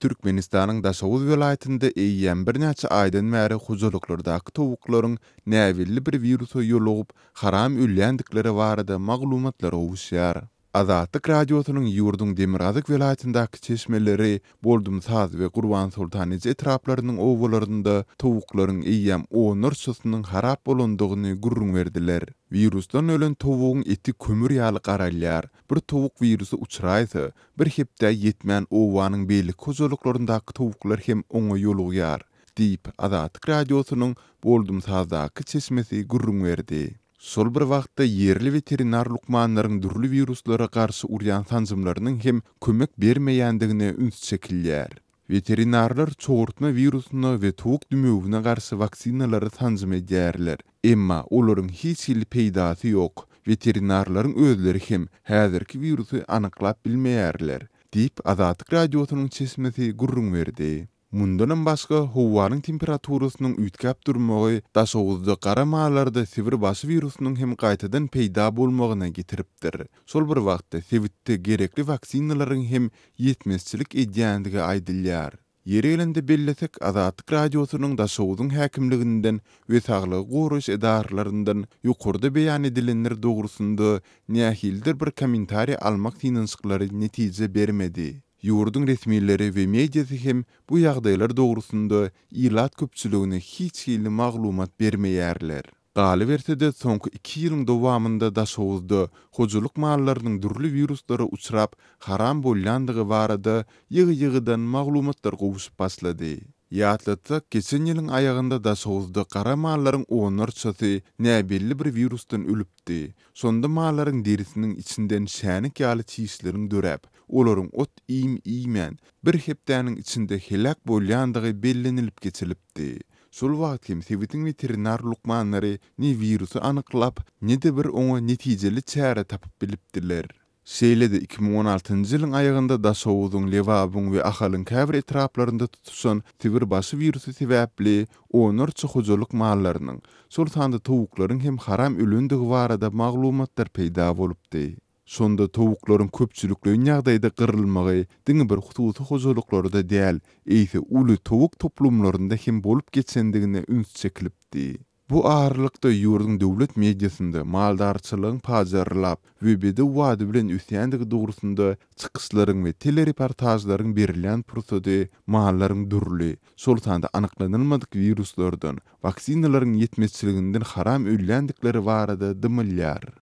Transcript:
Türkmenistanyň Daşoguz welaýatynda eýýäm birnäçe aýdan bäri hojalyklardaky towuklaryň näbelli bir wirusa ýolugyp, haram ölýändikleri barada maglumatlar gowuşýar. Azatlyk Radiosynyň ýurduň demirgazyk welaýatyndaky çeşmeleri Boldumsaz we Gurbansoltan eje etraplarynyň obalarynda towuklaryň eýýäm onlarçasynyň harap bolandygyny gürrüň berdiler. Wirusdan ölen towugyň eti kömür ýaly garalýar. Bir towuk wirusa uçraýsa, bir hepdä ýetmän obanyň beýleki hojalyklaryndaky towuklar hem oňa ýolugýar, diýip, Azatlyk Radiosynyň Boldumsazdaky çeşmesi gürrüň berdi. Şol bir wagtda, ýerli weterinar lukmanlaryň dürli wiruslara garşy urýan sanjymlarynyň hem kömek bermeýändigine üns çekilýär. Weterinarlar çogurtma wirusyna we towuk dümewine garşy waksinalary sanjym edýärler. Emma olaryň hiç hili peýdasy ýok. Weterinarlaryň özleri hem häzirki wirusy anyklap bilmeýärler, diýip, Azatlyk Radiosynyň çeşmesi gürrüň berdi. Mundanam başga, howanyň temperaturasynyň üýtgäp durmagy Daşoguzda gara mallarda sibir başy wirusynyň hem gaýtadan peýda bolmagyna getiripdir. Şol bir wagtda, sebitde gerekli waksinalaryň hem ýetmezçilik edýändigi aýdylýar. Ýeri gelende bellesek, Azatlyk Radiosynyň Daşoguzyň häkimliginden we saglygy goraýyş edaralaryndan ýokarda beýan edilenler dogrusynda nähilidir bir kommentariý almak synanyşyklary netije bermedi. Ýurduň resmileri we mediasy hem bu ýagdaýlar dogrusynda ilat köpçüligine hiç hili maglumat bermeýärler. Galyberse-de, soňky iki ýylyň dowamynda Daşoguzda hojalyk mallarynyň dürli wiruslara uçrap, haram bolýandygy barada ýygy-ýygydan maglumatlar gowşup başlady. Ýatlatsak, geçen ýylyň aýagynda Daşoguzda gara mallaryň onlarçasy näbelli bir wirusdan ölüpdi. Şonda mallaryň derisiniň içinden şänik ýaly çişleriň döräp, olaryň ot-iým iýmän, bir hepdäniň içinde heläk bolýandygy bellenilip geçilipdi. Şol wagt hem sebitiň weterinar lukmanlary ne wirusy anyklap, ne-de bir oňa netijeli çäre tapyp bilipdiler. Şeýle-de 2016-njy ýylyň aýagynda Daşoguzyň, Lebabyň we Ahalyň käbir etraplarynda tutuşan sibir başy wirusy sebäpli onlarça hojalyk mallarynyň, şol sanda towuklaryň hem haram ölendigi barada maglumatlar peýda bolupdy. Şonda towuklaryň köpçülikleýin ýagdaýda gyrylmagy diňe bir hususy hojalyklarda däl, eýse uly towuk toplumlarynda hem bolup geçendigine üns çekilipdi. Bu aralykda ýurduň döwlet mediasynda maldarçylygyň pajarlap we bedew bady bilen ösýändigi dogrusynda çykyşlaryň we telereportažlaryň berilýän pursady mallaryň dürli, şol sanda anyklanylmadyk wiruslardan, waksinalaryň ýetmezçiliginden haram ölýändikleri barada dymylýar.